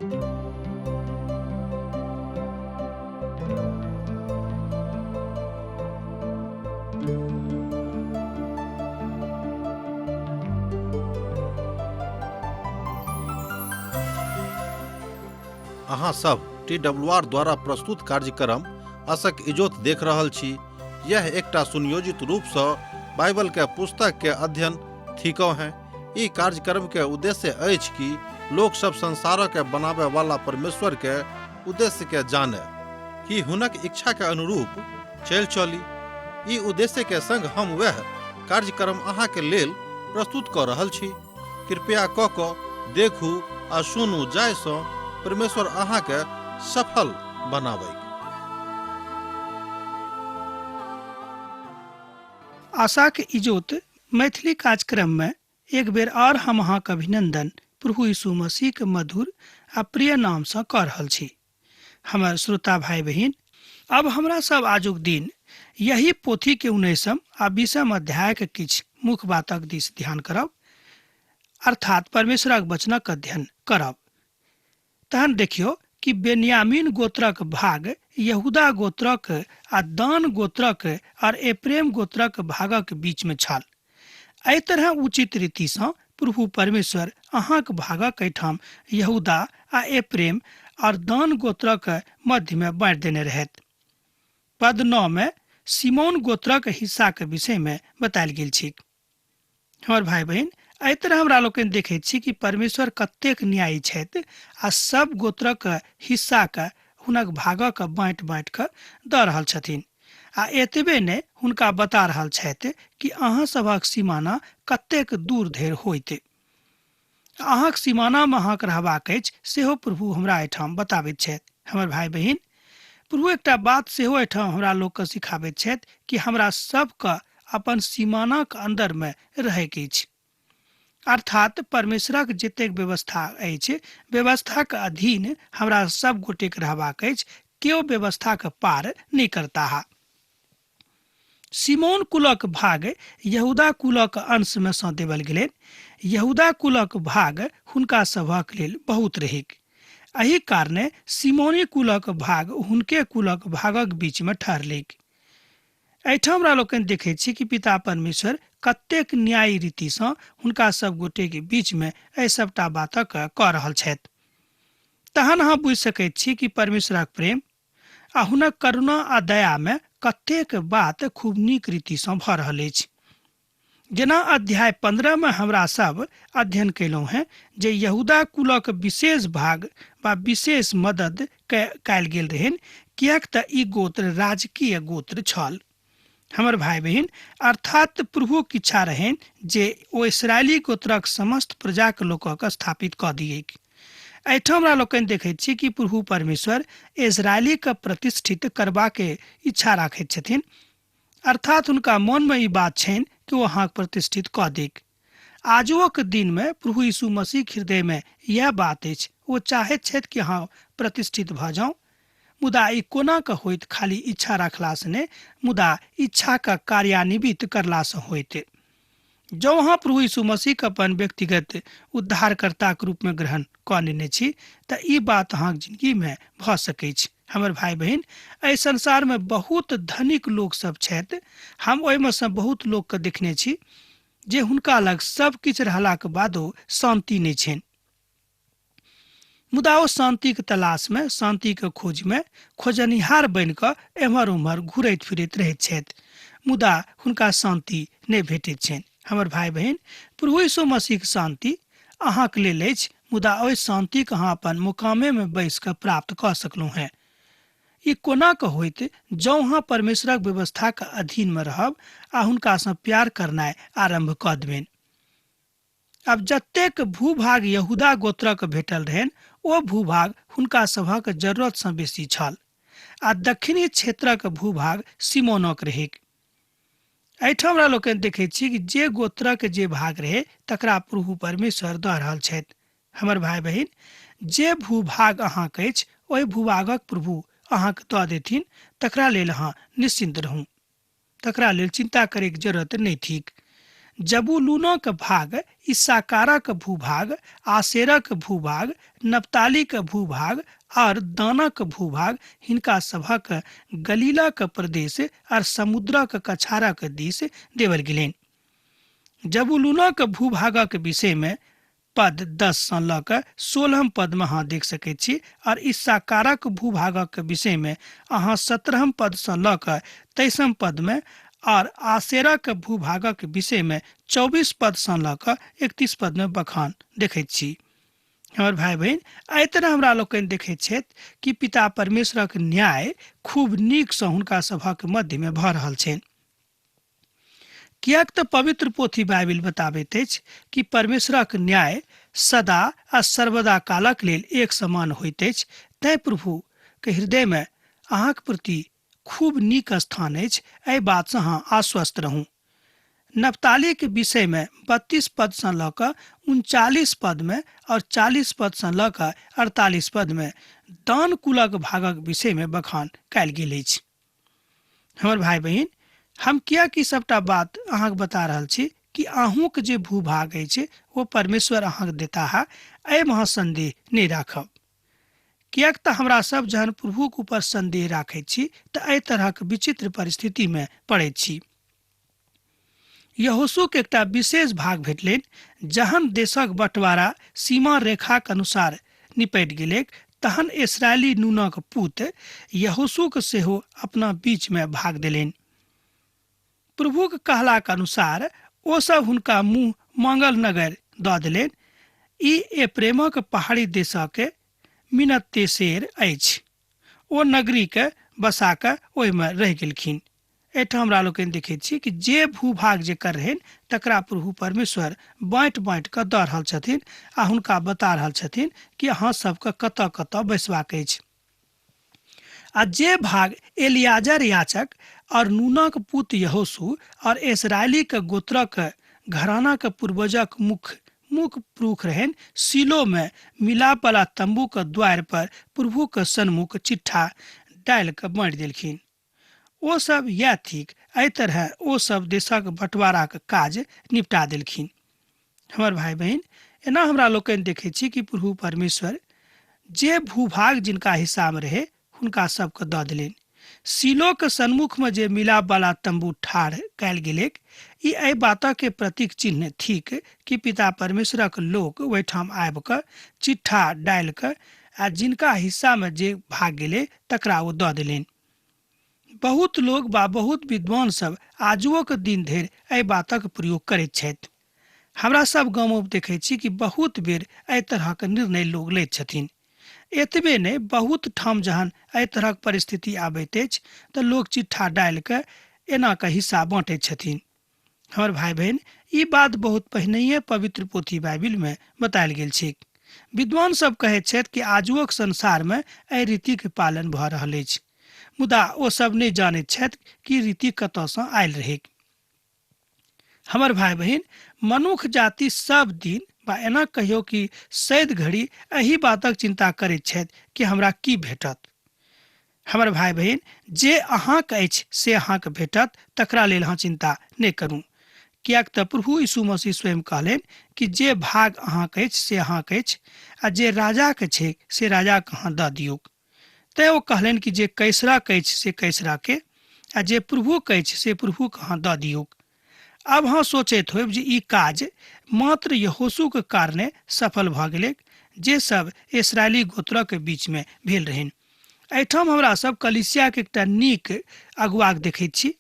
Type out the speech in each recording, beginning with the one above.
अहाँ सब T W R द्वारा प्रस्तुत कार्यक्रम असक इजोत देख रहल छी। यह एकटा सुनियोजित रूप से बाइबल के पुस्तक के अध्ययन थिको हैं। ई कार्यक्रम के उद्देश्य अछि कि लोक सब संसार के बनावे वाला परमेश्वर के उद्देश्य के जाने कि हुनक इच्छा के अनुरूप चल चली। ई उद्देश्य के संग हम वह कार्यक्रम अहाँ के लेल प्रस्तुत कऽ रहल छी। कृपया कऽ कऽ देखू आ सुनू जाहि सँ परमेश्वर अहाँ के सफल बनाबैक। आशाक इजोत मैथिली कार्यक्रम में एक बेर और हम अहाँक अभिनंदन प्रभु यीशु मसीह के मधुर आ प्रिय नाम सँ कऽ रहल छी। हमर श्रोता भाई बहिन, अब हमरा सब आजुक दिन यही पोथी के 19 आ 20 अध्याय के किछु मुख्य बातक दिस ध्यान करब, अर्थात परमेश्वरक वचनक अध्ययन करब। तहन देखियो कि बेन्यामीन गोत्रक भाग यहूदा गोत्रक आ दान गोत्रक और एप्रेम गोत्रक भागक बीच में छल। एहि तरह उचित रीति सँ प्रभु परमेश्वर अहाँक भागक एहिठाम यहूदा आ एप्रेम और दान गोत्रक मध्य में बाँटि देने रहैत। पद 9 में सिमोन गोत्रक हिस्साक विषय में बतायल गेल छैक। हमर भाई बहिन, एहि तरह हमरा लोकनि देखैत छी कि परमेश्वर कतेक न्यायी छथि आ सब गोत्रक हिस्साक हुनक भागक बाँटि बाँटि कऽ दऽ रहल छथिन। आ एतबे नहि, हुनका बता रहल छथि कि अहाँ सभक सीमाना कतेक दूर धरि होइत। अहाँक सीमानामे अहाँक रहबाक अछि सेहो प्रभु हमरा एहिठाम बताबैत छथि। हमर भाई बहिन, प्रभु एकटा बात सेहो एहिठाम हमरा लोकके सिखाबैत छथि कि हमरा सबके अपन सीमानाक अन्दरमे रहैके अछि। अर्थात परमेश्वरक जतेक व्यवस्था अछि, व्यवस्थाक अधीन हमरा सब गोटेक रहबाक अछि, केओ व्यवस्थाक पार नहि करताह। सिमोन कुलक भाग यहूदा कुलक अंश में सँ देवल गेलनि। यहूदा कुलक भाग हुनका सभक लेल बहुत रहैक। एहि कारणे सिमोनी कुलक भाग हुनके कुलक भागक बीच में ठहरलैक। एहिठाम हमरा लोकनि देखैत छी कि पिता परमेश्वर कतेक न्यायी रीतिसँ हुनका सब गोटेके बीचमे एहि सबटा बातक कऽ रहल छथि। तहन अहाँ बुझि सकैत छी कि परमेश्वरक प्रेम आ हुनक करुणा आ दयामे कतेक बात खूब नीक रीतिसँ भऽ रहल अछि। जेना अध्याय 15 में हमरा सब अध्ययन कयलहुँ हैं जे यहूदा कुलक विशेष भाग वा विशेष मदद कयल गेल रहनि, किएक तऽ ई गोत्र राजकीय गोत्र छल। हमर भाई बहिन, अर्थात प्रभुक इच्छा रहनि जे ओ इस्राएली गोत्रक समस्त प्रजाक लोकक स्थापित कऽ दियैक। एहिठाम हमरा लोकनि देखैत छी कि प्रभु परमेश्वर इस्राएलीके प्रतिष्ठित करबाक इच्छा राखैत छथिन, अर्थात हुनका मन में ई बात छनि कि ओ अहाँके प्रतिष्ठित कऽ देक। आजुओक दिन में प्रभु यीशु मसीह हृदय में यह बात अछि, ओ चाहैत छथि कि अहाँ प्रतिष्ठित भऽ जाउ। मुदा ई कोना कऽ होइत? खाली इच्छा रखलासँ नहि, मुदा इच्छाके कार्यान्वित करलासँ होइत। जँ अहाँ प्रभु यीशु मसीहके अपन व्यक्तिगत उद्धारकर्ताके रूपमे ग्रहण कऽ लेने छी तऽ ई बात अहाँके जिंदगीमे भऽ सकैछ। हमर भाई बहिन, एहि संसारमे बहुत धनिक लोक सब छथि। हम ओहिमे सँ बहुत लोकके देखने छी जे हुनका लग सब किछु रहलाके बादो शान्ति नहि छनि। मुदा ओ शान्तिके तलाशमे, शान्तिके खोजमे खोजनिहार बनि कऽ एम्हर ओम्हर घुरैत फिरैत रहैत छथि, मुदा हुनका शान्ति नहि भेटैत छनि। हमर भाई बहिन, प्रभु यीशु मसीहके शान्ति अहाँके लेल अछि, मुदा ओहि शान्तिके अहाँ अपन मुकामेमे बैस कऽ प्राप्त कऽ सकलहुँ हेँ। ई कोना कऽ होइत? जँ अहाँ परमेश्वरक व्यवस्थाके अधीनमे रहब आ हुनकासँ प्यार करनाइ आरम्भ कऽ देबनि। आब जतेक भूभाग यहूदा गोत्रक भेटल रहनि, ओ भूभाग हुनका सभक जरूरतसँ बेसी छल आ दक्षिणी क्षेत्रक भूभाग सिमोनक रहैक। एहिठाम हमरा लोकनि देखैत छी कि जे गोत्रक जे भाग रहै तकरा प्रभु परमेश्वर दऽ रहल छथि। हमर भाई बहिन, जे भूभाग अहाँके अछि ओहि भूभागक प्रभु अहाँके दऽ देथिन, तकरा लेल अहाँ निश्चिन्त रहू, तकरा लेल चिंता करैके जरूरत नहि थिक। जबूलूनक भाग, इस्साकारक भूभाग, आशेरक भूभाग, नप्तालीक भूभाग और दानक भूभाग हिनका सभक गलीलाक प्रदेश और समुद्रक कछारक दिस देवल गेलनि। जबूलूनक भूभागक विषय में पद 10 सँ लऽ कऽ 16 पद में अहाँ देख सकैत छी और इस्साकारक भूभागक विषय में अहाँ 17 पद सँ लऽ कऽ 23 पद में और आशेरक भूभागक विषय में 24 पद सँ लऽ कऽ 31 पद में बखान देखैत छी। हमर भाई बहिन, एहि तरह हमरा लोकनि देखैत छथि कि पिता परमेश्वरक न्याय खूब नीकसँ हुनका सभक मध्यमे भऽ रहल छनि। किएक तऽ पवित्र पोथी बाइबिल बताबैत अछि कि परमेश्वरक न्याय सदा आ सर्वदा कालक लेल एक समान होइत अछि। तैं प्रभु के हृदय में अहाँक प्रति खूब नीक स्थान अछि, एहि बातसँ अहाँ आश्वस्त रहू। नप्ताली के विषय में 32 पद सँ लऽ कऽ 39 पद में और 40 पद सँ लऽ कऽ 48 पद में दान कुलक भागक विषय में बखान कयल गेल अछि। हमर भाई बहिन, हम किएक ई सबटा बात अहाँके बता रहल छी कि अहूँके जे भूभाग अछि ओ परमेश्वर अहाँके देता है, एहिमे अहाँ संदेह नहि राखब। किएक तऽ हमरा सब जहन प्रभुके ऊपर संदेह राखैत छी तऽ एहि तरहक विचित्र परिस्थितिमे पड़ैत छी। यहोशूके एकटा विशेष भाग भेटलनि। जहन देशक बँटवारा सीमा रेखाक अनुसार निपटि गेलैक तहन इसराइली नूनक पुत यहोशूके सेहो अपना बीचमे भाग देलनि। प्रभुक कहलाक अनुसार ओ सब हुनका मुँह मांगल नगर दऽ देलनि। ई एप्रेमक पहाड़ी देशक मिनत्तेसेर अछि। ओ नगरीके बसा कऽ ओहिमे रहि गेलखिन। एहिठाम हमरा लोकनि देखैत छी कि जे भूभाग जेकर रहनि तकरा प्रभु परमेश्वर बाँटि बाँटि कऽ दऽ रहल छथिन आ हुनका बता रहल छथिन कि अहाँ सबके कतऽ कतऽ बैसबाक अछि। आ जे भाग एलियाजर याचक और नूनक पुत यहोशू और इसराइली के गोत्रक घराना के पूर्वजक मुख्य मुख्य पुरुष रहनि, शिलो में मिलाप वाला तंबू के द्वार पर प्रभु के सन्मुख चिट्ठा डालि कऽ बाँटि देलखिन। ओ सब यैह थिक। एहि तरह ओ सब देशक बँटवाराक काज निपटा देलखिन। हमर भाई बहिन, एना हमरा लोकनि देखै छी कि प्रभु परमेश्वर जे भूभाग जिनका हिस्सामे रहै हुनका सबके दऽ देलनि। शिलोक सन्मुखमे जे मिलाप वाला तंबू ठाढ़ कयल गेलैक, ई एहि बातक प्रतीक चिन्ह थिक कि पिता परमेश्वरक लोक ओहिठाम आबि कऽ चिट्ठा डालि कऽ आ जिनका हिस्सामे जे भाग गेलै तकरा ओ दऽ देलनि। बहुत लोग बा बहुत विद्वान सब आजुओक दिन धरि एहि बातक प्रयोग करैत छथि। हमरा सब गाममे देखै छी कि बहुत बेर एहि तरहक निर्णय लोग लैत छथिन। एतबे नहि, बहुत ठाम जहन एहि तरहक परिस्थिति आबैत अछि तऽ लोग चिट्ठा डालि कऽ एना कऽ हिस्सा बाँटैत छथिन। हमर भाई बहिन, ई बात बहुत पहिनहिए पवित्र पोथी बाइबिलमे बतायल गेल छैक। विद्वान सब कहैत छथि कि आजुओक संसारमे एहि रीतिक पालन भऽ रहल अछि, मुदा ओ सब नहि जानैत छथि कि रीति कतऽसँ आयल रहैक। हमर भाई बहिन, मनुख जाति सब दिन बा एना कहियो कि सैद घड़ी एहि बातक चिंता करैत छथि कि हमरा की भेटत। हमर भाई बहिन, जे अहाँके अछि से अहाँके भेटत, तकरा लेल अहाँ चिंता नहि करू। किएक तऽ प्रभु यीशु मसीह स्वयं कहलनि कि जे भाग अहाँके अछि से अहाँके अछि आ जे राजाके छै से राजाके अहाँ दऽ दियौक। तैं ओ कहलनि कि जे कैसरक अछि से कैसरके आ जे प्रभुक अछि से प्रभुके अहाँ दऽ दियौक। आब अहाँ सोचैत होयब जे ई काज मात्र यहोशूके कारणे सफल भऽ गेलैक, जे सब इसराइली गोत्रक बीचमे भेल रहनि। एहिठाम हमरा सब कलीसियाके एकटा नीक अगुआके देखैत छी,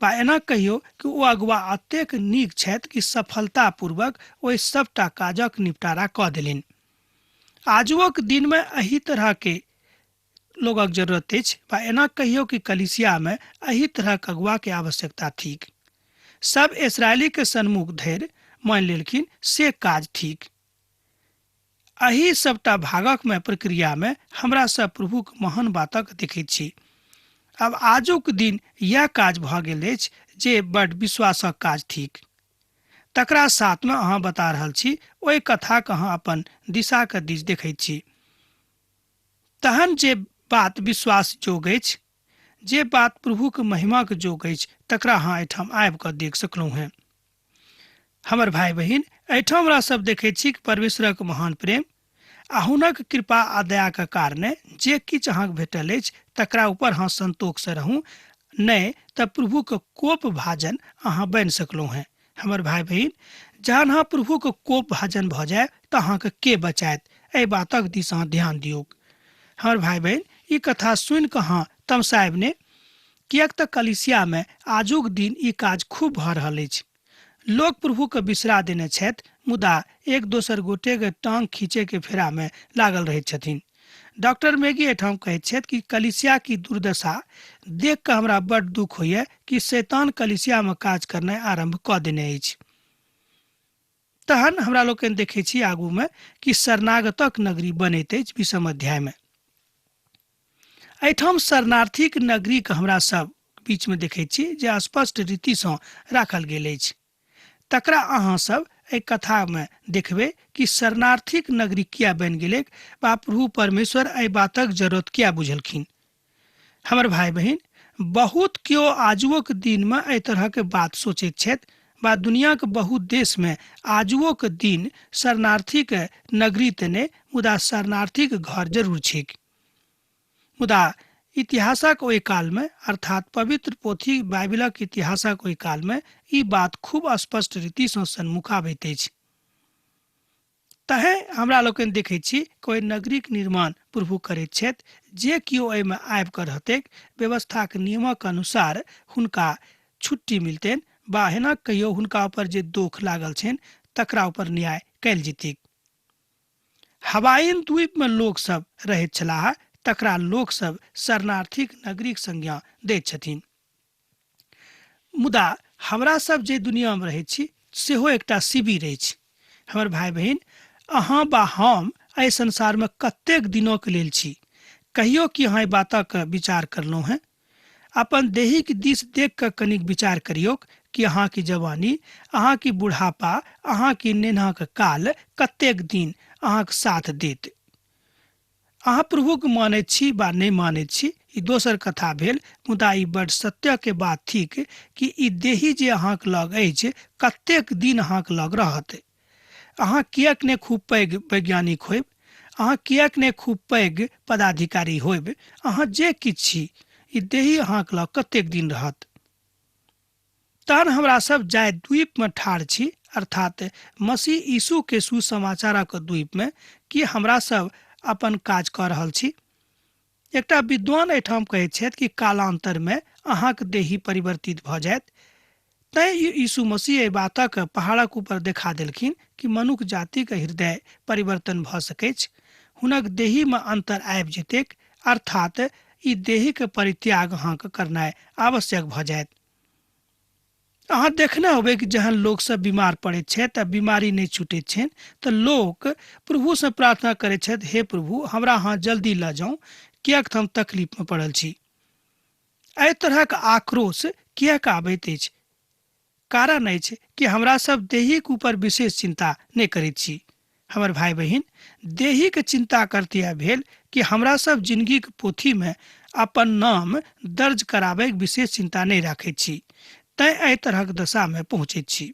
बा एना कहियो कि ओ अगुआ एतेक नीक छथि कि सफलतापूर्वक ओहि सबटा काजक निपटारा कऽ देलनि। आजुओक दिनमे एहि तरहके लोगक जरूरत अछि, बा एना कहियो कि कलीसियामे एहि तरहक अगुआके आवश्यकता थिक। सब इसराइलीके सन्मुख धरि मानि लेलखिन से काज थिक। एहि सबटा भागकमे प्रक्रियामे हमरा सब प्रभुक महान बातक देखैत छी। आब आजुक दिन यैह काज भऽ गेल अछि जे बड विश्वासक काज थिक। तकरा साथमे अहाँ बता रहल छी ओहि कथाक अहाँ अपन दिशाक दिस देखैत छी। तहन जे बात विश्वास जोग अछि, जे बात प्रभुक महिमाक जोग अछि, तकरा अहाँ एहिठाम आबि कऽ देख सकलहुँ हेँ। हमर भाई बहिन, एहिठाम हमरा सब देखै छी कि परमेश्वरक महान प्रेम आ हुनक कृपा आ दयाके कारणे जे किछु अहाँके भेटल अछि तकरा ऊपर अहाँ संतोषसँ रहू, नहि तऽ प्रभुके कोप भाजन अहाँ बनि सकलहुँ हेँ। हमर भाई बहिन, जहन अहाँ प्रभुके कोप भाजन भऽ जाय तऽ अहाँके के बचायत? एहि बातक दिस अहाँ ध्यान दियौक। हमर भाई बहिन, ई कथा सुनि कऽ अहाँ तमसायब ने, किएक तऽ कलीसियामे आजुक दिन ई काज खूब भऽ रहल अछि। लोक प्रभुके बिसरा देने छथि, मुदा एक दोसर गोटेके टांग खींचैके फेरामे लागल रहैत छथिन। डॉक्टर मैगी एहिठाम कहैत छथि कि कलीसिया की दुर्दशा देख कऽ हमरा बड्ड दुख होइए कि शैतान कलीसियामे काज करनाइ आरम्भ कऽ देने अछि। तहन हमरा लोकनि देखै छी आगूमे कि शरणागतक नगरी बनैत अछि 20 अध्यायमे। एहिठाम शरणार्थीक नगरीके हमरा सब बीचमे देखै छी जे स्पष्ट रीतिसँ राखल गेल अछि। तकरा अहाँ सब एहि कथामे देखबै कि शरणार्थीक नगरी किया बनि गेलैक बा प्रभु परमेश्वर एहि बातक जरूरत किया बुझलखिन। हमर भाई बहिन, बहुत केओ आजुओक दिनमे एहि तरहके बात सोचैत छथि बा दुनियाके बहुत देशमे आजुओक दिन शरणार्थीके नगरी तऽ नहि, मुदा शरणार्थीके घर जरूर छैक। मुदा इतिहासक ओहि कालमे, अर्थात पवित्र पोथी बाइबिलक इतिहासक ओहि कालमे ई बात खूब स्पष्ट रीतिसँ सन्मुख आबैत अछि। तहें हमरा लोकनि देखै छी कि ओहि नगरीक निर्माण प्रभु करैत छथि। जे केओ एहिमे आबि कऽ रहतैक, व्यवस्थाक नियमक अनुसार हुनका छुट्टी मिलतनि बा एना कहियो हुनका ऊपर जे दोख लागल छनि तकरा ऊपर न्याय कयल जेतैक। हवाइन द्वीपमे लोकसभ रहैत छलाह, तकरा लोकसभ शरणार्थीक नगरीक संज्ञा दैत छथिन। मुदा हमरा सब जे दुनियामे रहैत छी सेहो एकटा शिविर अछि। हमर भाई बहिन, अहाँ बा हम एहि संसारमे कतेक दिनोके लेल छी? कहियो कि अहाँ एहि बातक विचार करलहुँ हेँ? अपन देहीक दिस देख कऽ कनिक विचार करियौक कि अहाँके जवानी, अहाँके बुढ़ापा, अहाँके नेन्हाक काल कतेक दिन अहाँके साथ देत। अहाँ प्रभुके मानैत छी बा नहि मानैत छी ई दोसर कथा भेल, मुदा ई बड सत्यके बात थिक कि ई देही जे अहाँके लग अछि कतेक दिन अहाँके लग रहत। अहाँ किएक ने खूब पैघ वैज्ञानिक होयब, अहाँ किएक ने खूब पैघ पदाधिकारी होयब, अहाँ जे किछु छी ई देही अहाँके लग कतेक दिन रहत। तहन हमरा सब जाय द्वीप में ठाढ़ छी, अर्थात मसीह यीशु के सुसमाचारक द्वीप में, कि हमरा सब अपन काज कऽ रहल छी। एकटा विद्वान एहिठाम कहैत छथि कि कालांतर में अहाँक देही परिवर्तित भऽ जायत। तैं यीशु मसीह एहि बातक पहाड़क ऊपर देखा देलखिन कि मनुख जातिक हृदय परिवर्तन भऽ सकैछ, हुनक देही में अंतर आबि जेतैक, अर्थात ई देहीक परित्याग अहाँके करनाइ आवश्यक भऽ जायत। अहाँ देखने होबै कि जहन लोक सब बीमार पड़ैत छथि आ बीमारी नहि छूटैत छनि तऽ लोक प्रभुसँ प्रार्थना करैत छथि, हे प्रभु हमरा अहाँ जल्दी लऽ जाउ, किएक तऽ हम तकलीफमे पड़ल छी। एहि तरहक आक्रोश किएक आबैत अछि? कारण अछि कि हमरा सब देहीक ऊपर विशेष चिंता नहि करैत छी। हमर भाई बहिन, देहीक चिंता करतिया भेल कि हमरा सब जिंदगीक पोथीमे अपन नाम दर्ज कराबैक विशेष चिंता नहि राखैत छी, तैं एहि तरहक दशामे पहुँचैत छी।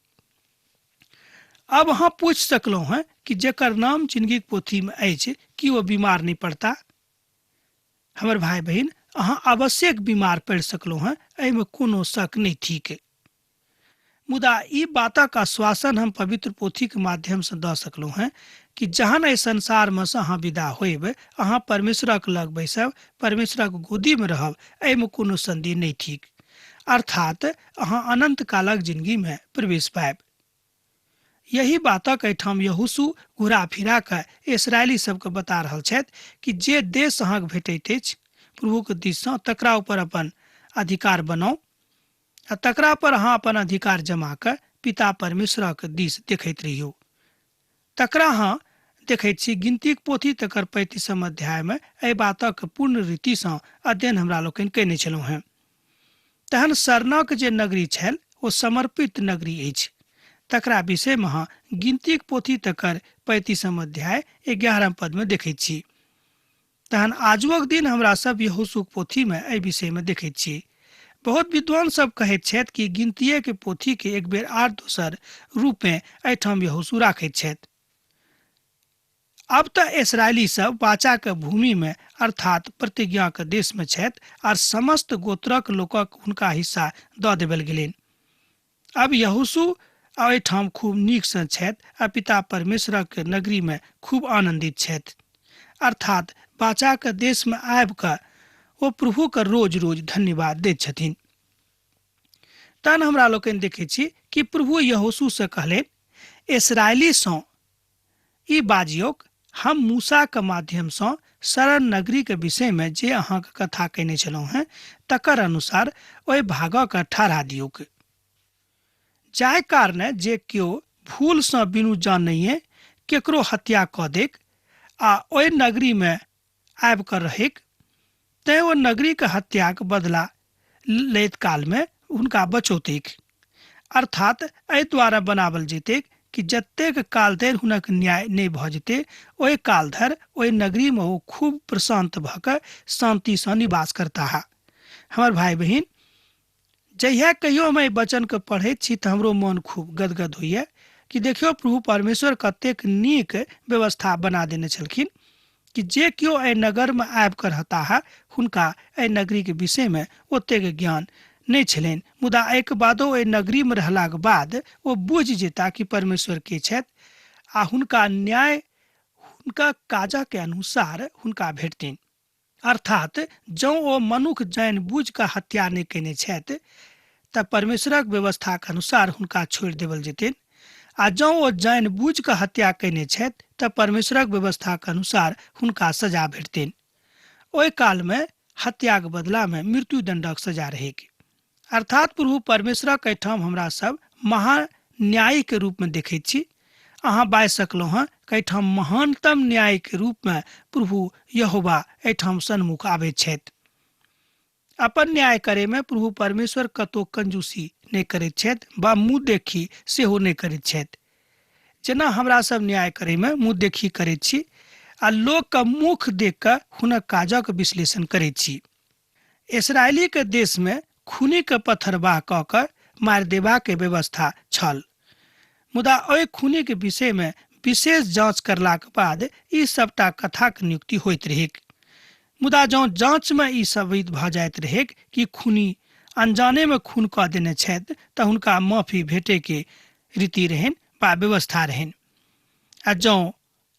अब अहाँ पूछि सकलहुँ हेँ कि जेकर नाम जिंदगीक पोथीमे अछि कि ओ बीमार नहि पड़ता? हमर भाई बहिन, अहाँ आवश्यक बीमार पड़ि सकलहुँ हेँ, एहिमे कोनो शक नहि थिक। मुदा ई बातक आश्वासन हम पवित्र पोथीक माध्यमसँ दऽ सकलहुँ हेँ कि जहन एहि संसारमे सँ अहाँ विदा होयब, अहाँ परमेश्वरक लग बैसब, परमेश्वरक गोदीमे रहब, एहिमे कोनो सन्देह नहि थिक। अर्थात अहाँ अनंत कालक जिंदगीमे प्रवेश पायब। यही बातक एहिठाम यहोशू घुरा फिरा कऽ इसराइली सबके बता रहल छथि कि जे देश अहाँके भेटैत अछि प्रभुके दिससँ, तकरा ऊपर अपन अधिकार बनाउ आ तकरा पर अहाँ अपन अधिकार जमा कऽ पिता परमेश्वरक दिस देखैत रहियौ। तकरा अहाँ देखैत छी गिनतीक पोथी तकर 35 अध्यायमे एहि बातक पूर्ण रीतिसँ अध्ययन हमरा लोकनि कयने छलहुँ हेँ। तहन शरणक जे नगरी छल ओ समर्पित नगरी अछि, तकरा विषयमे अहाँ गिनतीक पोथी तकर 35 अध्याय 11 पदमे देखैत छी। तहन आजुक दिन हमरा सब यहोशूक पोथीमे एहि विषयमे देखैत छी। बहुत विद्वान सब कहैत छथि कि गिनतीये के पोथी के एक बेर आर दोसर रूप में एहिठाम यहोशू राखैत छथि। अब तऽ इसराइली सब वाचा के भूमि में अर्थात प्रतिज्ञा के देश में छथि आर समस्त गोत्रक लोकक हुनका हिस्सा दऽ देबल गेलनि। अब यहोशू एहिठाम खूब नीक सँ छथि आ पिता परमेश्वरक नगरी में खूब आनंदित छथि। अर्थात वाचा के देश में आबि कऽ ओ प्रभु के रोज रोज धन्यवाद दैत छथिन। तहन हमरा लोकनि देखै छी कि प्रभु यहोशू सँ कहलनि, इसराइली सँ ई बाजियौक, हम मूसाक माध्यम सँ शरण नगरीक विषय मे जे अहाँक कथा कयने छलहुँ हेँ तकर अनुसार ओहि भागक ठहरा दियौक। जाहि कारणे जे केओ भूल सँ बिनु जाननहिये केकरो हत्या कऽ दैक आ ओहि नगरी मे आबि कऽ रहैक, तेँ ओ नगरीक हत्याक बदला लैत काल मे हुनका बचौतैक। अर्थात एहि द्वारा बनाओल जेतैक कि जतेक काल धरि हुनक न्याय नहि भऽ जेतै, ओहि काल धरि ओहि नगरी मे ओ खूब प्रशान्त भऽ कऽ शान्ति सँ निवास करताह। हमर भाइ बहिन, जहिया कहियो हम एहि वचनके पढ़ैत छी तऽ हमरो मन खूब गदगद होइए कि देखियौ प्रभु परमेश्वर कतेक नीक व्यवस्था बना देने छलखिन कि जे केओ एहि नगरमे आबि कऽ रहताह हुनका एहि नगरीके विषयमे ओतेक ज्ञान नहि छलनि, मुदा एहिके बादो एहि नगरीमे रहलाक बाद ओ बुझि जेता कि परमेश्वर के छथि आ हुनका न्याय हुनका काजके अनुसार हुनका भेटथिन। अर्थात जँ ओ मनुख जानि बुझि कऽ हत्या नहि कयने छथि तऽ परमेश्वरक व्यवस्थाक अनुसार हुनका छोड़ि देबल जेतनि, आ जँ ओ जानि बुझि कऽ हत्या कयने छथि तऽ परमेश्वरक व्यवस्थाक अनुसार हुनका सजा भेटतनि। ओहि कालमे हत्याक बदलामे मृत्युदण्डक सजा रहैक। अर्थात प्रभु परमेश्वरक एहिठाम हमरा सब महान्यायी के रूप में देखैत छी। अहाँ बाजि सकलहुँ हँ कि एहिठाम महानतम न्याय के रूप में प्रभु यहोवा एहिठाम सन्मुख आबैत छथि। अपन न्याय करे में प्रभु परमेश्वर कतौ कंजूसी नहि करैत छथि वा मुँह देखी सेहो नहि करैत छथि। जेना हमरा सब न्याय करे में मुँह देखी करैत छी आ लोक के मुख देख कऽ हुनक काजक विश्लेषण करैत छी। इसराइली के देश में खूनी के पथरबाह कऽ कऽ मारि देबाक व्यवस्था छल, मुदा ओहि खूनी के विषय में विशेष जांच करलाक बाद ई सबटा कथाक नियुक्ति होइत रहैक। मुदा जँ जांच में ई साबित भऽ जाइत रहैक कि खूनी अनजाने में खून कऽ देने छथि तऽ हुनका माफी भेटै के रीति रहनि वा व्यवस्था रहनि। आ जँ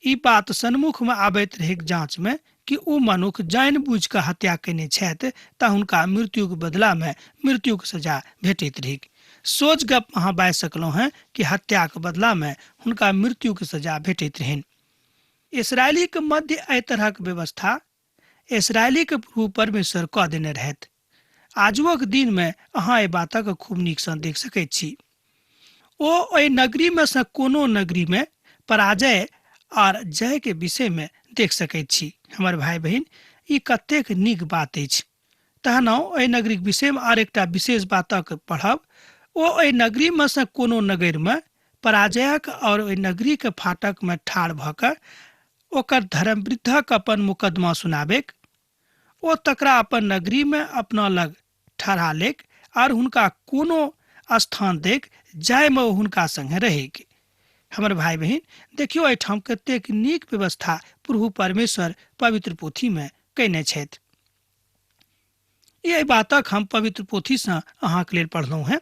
ई बात सन्मुख में आबैत रहैक जांच में कि ओ मनुख जानि बुझि कऽ हत्या कयने छथि तऽ हुनका मृत्युक बदला में मृत्युक सजा भेटैत रहैक। सोझ गप अहाँ बाजि सकलहुँ हेँ कि हत्याक बदला में हुनका मृत्युक सजा भेटैत रहनि। इसराइलीक मध्य एहि तरहक व्यवस्था इसराइलीक प्रभु परमेश्वर कऽ देने रहथि। आजुक दिन में अहाँ एहि बातक खूब नीक सँ देख सकैत छी। ओ ओहि नगरी में सँ कोनो नगरी में पराजय आर जय के विषय में देख सकैत छी। हमर भाई बहिन, ई कतेक नीक बात अछि। तहन एहि नगरीक विषय में आर एकटा विशेष बातक पढ़ब। ओ एहि नगरी में सँ कोनो नगर में पराजयक और ओहि नगरी के फाटक में ठाढ़ भऽ कऽ ओकर धर्मवृद्धक अपन मुकदमा सुनाबेक, ओ तकरा अपन नगरी में अपना लग ठहरा लेक और हुनका कोनो स्थान देक जाहिमे ओ हुनका संगे रहेक। हमर भाई बहिन, देखियौ एहिठाम कतेक नीक व्यवस्था प्रभु परमेश्वर पवित्र पोथी में कयने छथि। एहि बातक हम पवित्र पोथी सँ अहाँके लेल पढ़लहुँ हेँ।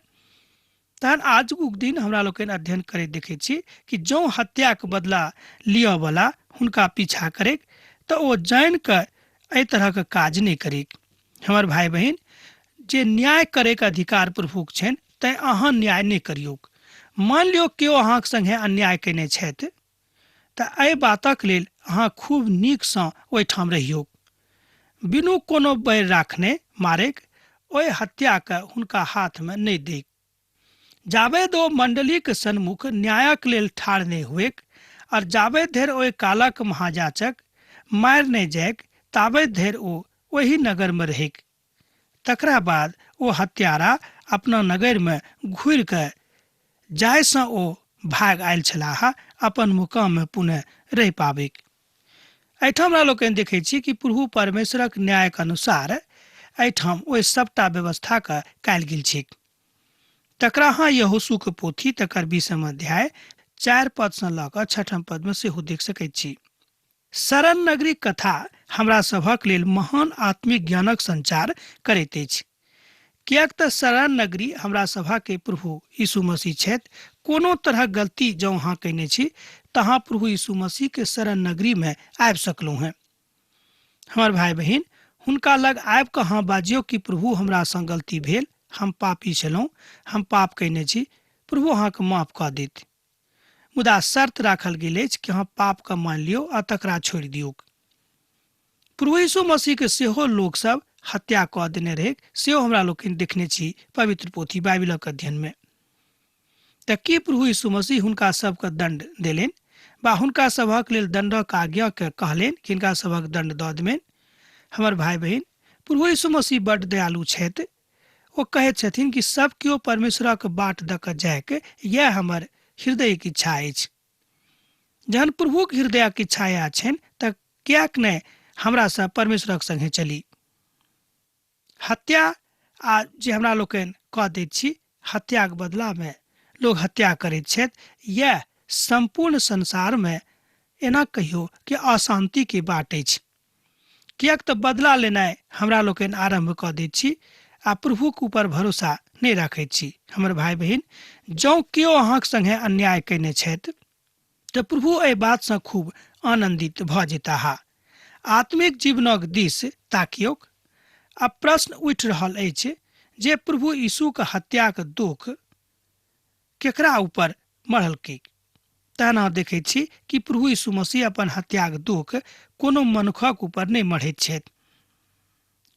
तहन आजुक दिन हमरा लोकनि अध्ययन करैत देखैत छी कि जँ हत्याक बदला लिअ वला हुनका पीछा करैक तऽ ओ जानि कऽ एहि तरहक काज नहि करैक। हमर भाई बहिन, जे न्याय करैक अधिकार प्रभुक छनि तैँ अहाँ न्याय नहि करियौक। मानि लियौ केओ अहाँक संगे अन्याय कयने छथि तऽ एहि बातक लेल अहाँ खूब नीकसँ ओहिठाम रहियौक। बिनु कोनो बैर राखने मारैक ओहि हत्याके हुनका हाथमे नहि दैक। जाबे दो मंडलीक सन्मुख न्यायक लेल ठाढ़ नहि हुएक और जाबे धरि ओहि कालक महायाचक मारि नहि जाइक ताबे धरि ओ ओहि नगरमे रहैक। तकरा बाद ओ हत्यारा अपना नगरमे घुरि कऽ जाहिसँ ओ भाग आयल छलाह अपन मुकाममे पुनः रहि पाबैक। एहिठाम हमरा लोकनि देखै छी कि प्रभु परमेश्वरक न्यायक अनुसार एहिठाम ओहि सभटा व्यवस्थाके कयल गेल छैक। तकरा अहाँ यहोशूके पोथी तकर 20म अध्याय 4 पदसँ लऽ कऽ 6म पदमे सेहो देख सकैत छी। शरण नगरीक कथा हमरा सभक लेल महान आत्मिक ज्ञानक संचार करैत अछि, किएक तऽ शरण नगरी हमरा सभके प्रभु यीशु मसीह छथि। कोनो तरहक गलती जँ अहाँ कयने छी तऽ अहाँ प्रभु यीशु मसीहके शरण नगरीमे आबि सकलहुँ हेँ। हमर भाय बहिन, हुनका लग आबि कऽ अहाँ बाजियौ कि प्रभु हमरा संग गलती भेल, हम पापी छलहुँ, हम पाप कयने छी, प्रभु अहाँके माफ कऽ देत। मुदा शर्त राखल गेल अछि कि अहाँ पापके मानि लियौ आ तकरा छोड़ि दियौक। प्रभु यीशु मसीहके सेहो लोकसभ हत्या कऽ देने रहैक, सेहो हमरा लोकनि देखने छी पवित्र पोथी बाइबिलक अध्ययनमे। तऽ की प्रभु यीशु मसीह हुनका सबके दण्ड देलनि वा हुनका सभक लेल दण्डक आज्ञाके कहलनि कि हिनका सभक दण्ड दऽ देबनि? हमर भाय बहिन, प्रभु यीशु मसीह बड्ड दयालु छथि। ओ कहैत छथिन कि सब केओ परमेश्वरक बाट दऽ कऽ जायके, इएह हमर हृदयक इच्छा अछि। जहन प्रभुक हृदयक इच्छा इएह छनि तऽ किएक नहि हमरा सब परमेश्वरक संगे चली। हत्या आ जे हमरा लोकनि कऽ दैत छी, हत्याक बदलामे लोक हत्या करैत छथि, इएह सम्पूर्ण संसारमे एना कहियौ कि अशान्तिके बाट अछि। किएक तऽ बदला लेनाइ हमरा लोकनि आरम्भ कऽ दैत छी आ प्रभुक ऊपर भरोसा नहि राखैत छी। हमर भाय बहिन, जँ केओ अहाँक संगे अन्याय कयने छथि तऽ प्रभु एहि बातसँ खूब आनन्दित भऽ जेताह। आत्मिक जीवनक दिस ताकियौक। आ प्रश्न उठि रहल अछि जे प्रभु यीशुक हत्याक दुःख केकरा ऊपर मढ़लकैक? तहन अहाँ देखैत छी कि प्रभु यीशु मसीह अपन हत्याक दुःख कोनो मनुखक ऊपर नहि मढ़ैत छथि,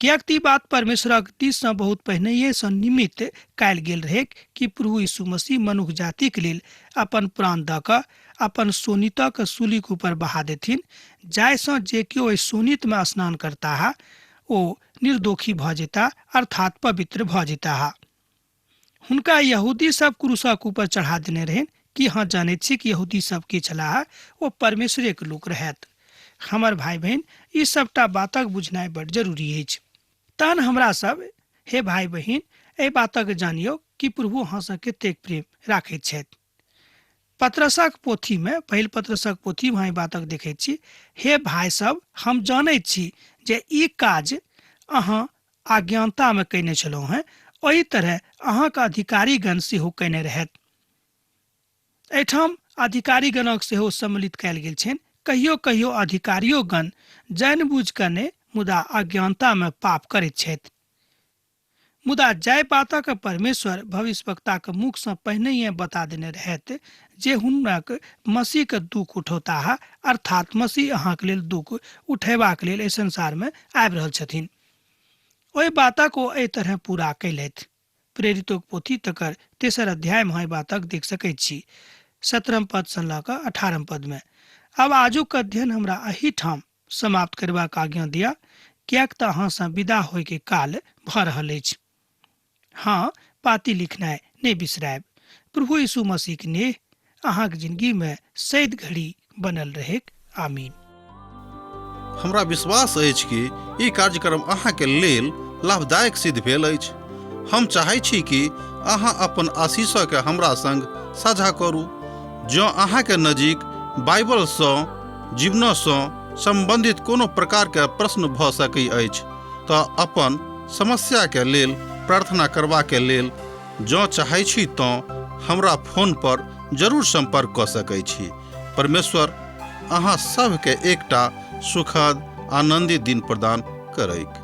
किएक तऽ ई बात परमेश्वरक दिससँ बहुत पहिनहिएसँ निमित्त कयल गेल रहैक कि प्रभु यीशु मसीह मनुख जातिक लेल अपन प्राण दऽ कऽ अपन शोणितक सूलीक ऊपर बहा देथिन, जाहिसँ जे केओ एहि शोणितमे स्नान करताह ओ निर्दोषी भऽ जेताह, अर्थात पवित्र भऽ जेताह। हुनका यहूदी सब क्रूसक ऊपर चढ़ा देने रहनि। की अहाँ जानैत छी कि यहूदी सब के छलाह? ओ परमेश्वरेक लोक रहथि। हमर भाय बहिन, ई सबटा बातक बुझनाइ बड जरूरी अछि। तहन हमरा सब, हे भाय बहिन, एहि बातक जानियौ कि प्रभु अहाँसँ कतेक प्रेम राखैत छथि। पतरसक पोथीमे, पहिल पतरसक पोथीमे अहाँ एहि बातक देखैत छी, हे भाय सब, हम जानैत छी जे ई काज अहाँ अज्ञानतामे कयने छलहुँ हेँ, ओहि तरह अहाँक अधिकारीगण सेहो कयने रहथि। एहिठाम अधिकारीगणक सेहो सम्मिलित कयल गेल छनि। कहियो कहियो अधिकारियोगण जानि बुझि कऽ नहि, मुदा अज्ञानतामे पाप करैत छथि। मुदा जाहि बातक परमेश्वर भविष्यवक्ताक मुखसँ पहिनहिए बता देने रहथि जे हुनक मसीहके दुःख उठौताह, अर्थात मसीह अहाँक लेल दुःख उठयबाक लेल एहि संसारमे आबि रहल छथिन, ओहि बातक ओ एहि तरहे पूरा कयलथि। प्रेरितोक पोथी तकर तेसर अध्यायमे अहाँ एहि बातक देख सकैत छी, 17 पदसँ लऽ कऽ 18 पदमे। आब आजुक अध्ययन हमरा एहिठाम समाप्त करबाक आज्ञा दिअ, किएक तऽ अहाँसँ विदा होइके काल भऽ रहल अछि। हँ, पाती लिखनाइ नहि बिसरायब। प्रभु यीशु मसीहक नेह अहाँक जिनगीमे सैद घड़ी बनल रहैक। आमीन। हमरा विश्वास अछि कि ई कार्यक्रम अहाँके लेल लाभदायक सिद्ध भेल अछि। हम चाहै छी कि अहाँ अपन आशीषके हमरा संग साझा करू। जँ अहाँके नजीक बाइबलसँ जीवनसँ सम्बन्धित कोनो प्रकारके प्रश्न भऽ सकै अछि तऽ अपन समस्याके लेल प्रार्थना करबाके लेल जँ चाहै छी तँ हमरा फोन पर जरूर सम्पर्क कऽ सकै छी। परमेश्वर अहाँ सभके एकटा सुखद आनन्दित दिन प्रदान करैक।